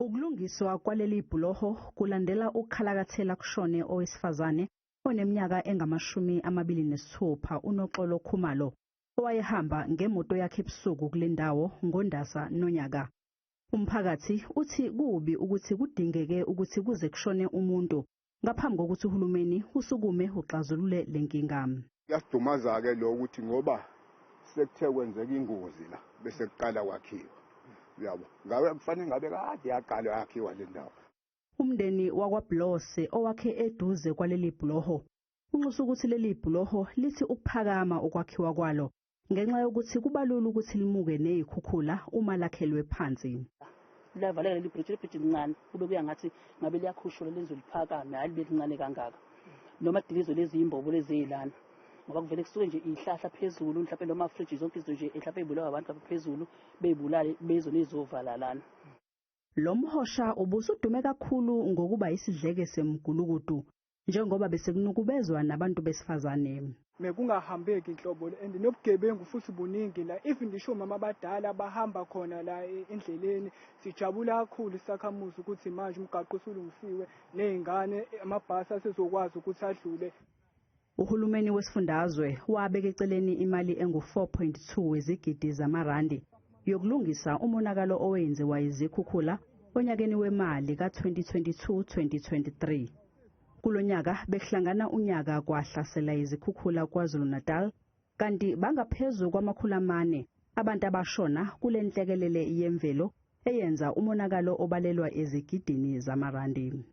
Ukulungiswa kwaleli bhuloho kulandela ukukhalakathela kushone owesifazane oneminyaka engama-26, uNoxolo Khumalo, owayehamba ngemoto yakhe ebusuku kule ndawo ngoNdasa nonyaka. Umphakathi uthi kubi ukuthi kudingeke ukuthi kuze kushone umuntu ngaphambi kokuthi uhulumeni usukume uxazulule le nkinga. Kuyasidumaza-ke lo ukuthi ngoba sekuthe kwenzeka ingozi la bese kuqala kwakhiwa, uyabo, ngabe kufanele ngabe kade yaqala yakhiwa le ndawo. Umndeni wakwaBlose owakhe eduze kwaleli bhuloho unxusa ukuthi leli bhuloho lithi ukuphakama ukwakhiwa kwalo ngenxa yokuthi kubalula ukuthi limuke nezikhukhula uma lakhelwe phansi. Liyavaleka leli bridge, le bridge lincane, kube kuya ngathi ngabe liyakhushulwa lenziwe liphakame, hhayi libe lincane kangaka. Noma dilizwe lezi imbobo lezi ezilana, ngoba kuvele kusuke nje ihlahla phezulu, mhlawumbe noma fridge, zonke izinto nje mhlawumbe ey'bulawa abantu lapha phezulu bey'bulale bezo nezovala lana. Lo mhosha ubusudume kakhulu ngokuba isidleke semgulukudu njengoba besekunukubezwa nabantu besifazane. Bekungahambeki inhlobo and nobugebengu futhi buningi la, even ngisho omama abadala bahamba khona la endleleni. Sijabula kakhulu isakhamuzi ukuthi manje umgaqo usulungisiwe, ney'ngane, amabhasi asezokwazi ukuthi adlule. Uhulumeni wesifundazwe wabeka eceleni imali engu-4.2 wezigidi zamarandi yokulungisa umonakalo owenziwa izikhukhula onyakeni wemali ka-2022-2023. Kulonyaka bekuhlangana unyaka kwahlasela izikhukhula KwaZulu-Natal, kanti bangaphezu kwama-400 abantu abashona kule nhlekelele yemvelo eyenza umonakalo obalelwa ezigidini zamarandi.